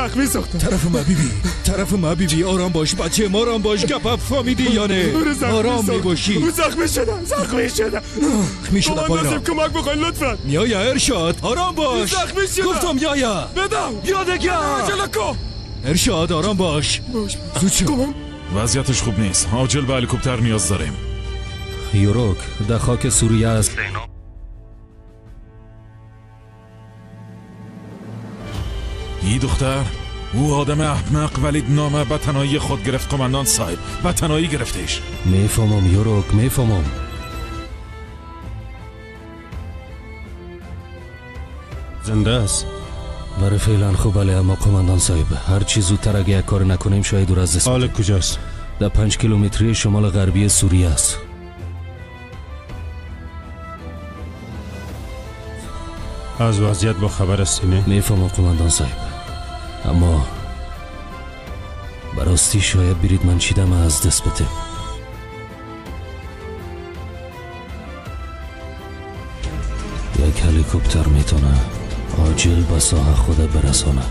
زخمی ساختم. طرف ما بیبی، طرف ما بیبی، آرام باش بچه، آرام باش. گپ فهمیدی یا نه؟ آرام میباشی. او زخمی شدم، زخمی شدم، زخمی شدم. قماندان کمک بخواین لطفا. میایا ارشاد، آرام باش. زخمی شدم. گفتم یایا بدم بیا دیگه. عجله کن ارشاد، آرام باش. زود شو. وضعیتش خوب نیست، عاجل به هلیکوپتر نیاز داریم. یوروک در خاک سوریه است. ای دختر، او آدم احمق ولی نامه به تنهایی خود گرفت. قماندان صاحب به تنهایی گرفتش. میفهمم یوروک، میفهمم. زنده است؟ برای فعلا خوب، بله. اما قماندان صاحب هر چی زودتر اگه یک کار نکنیم شاید او را از دست. حال کجاست؟ در 5 کیلومتری شمال غربی سوریه است. از وضعیت با خبر هستی نه؟ میفهمم قماندان صاحب، اما براستی شاید برید من چیدم از دست بده. یک هلیکوپتر میتونه عاجل به ساحه خود برسانه.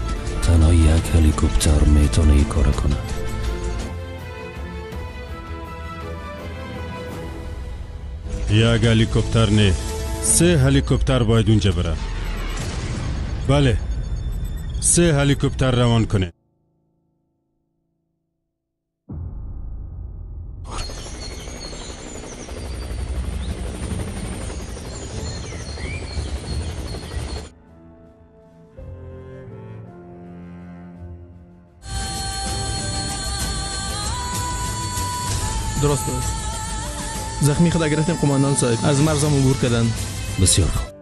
تنها یک هلیکوپتر میتونه این کار کنه. یک هلیکوپتر نه، 3 هلیکوپتر باید اونجا بره. بله، 3 هلیکوپتر روان کنه. درست است. زخمی خدا گرفتیم قماندان صاحب، از مرزم عبور کردن. بسیار خوب.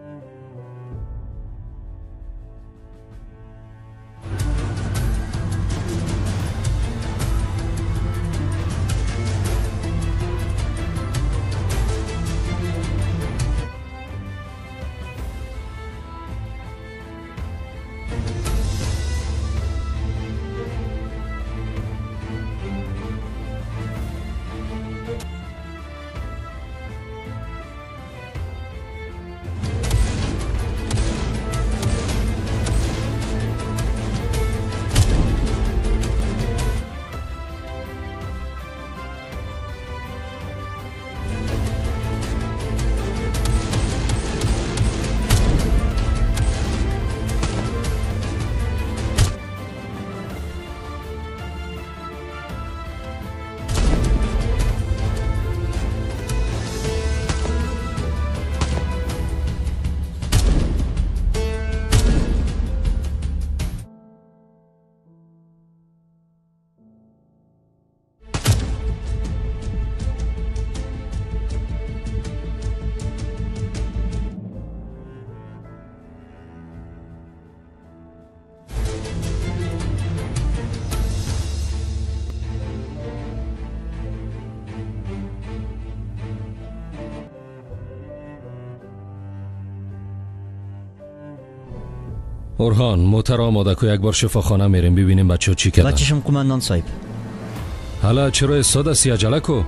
اورهان موتر آماده کو، یک بار شفاخانه میریم ببینیم بچه چی کردن. بچه‌شم قماندان صاحب. حالا چرا ایستاده هستی؟ عجله کو.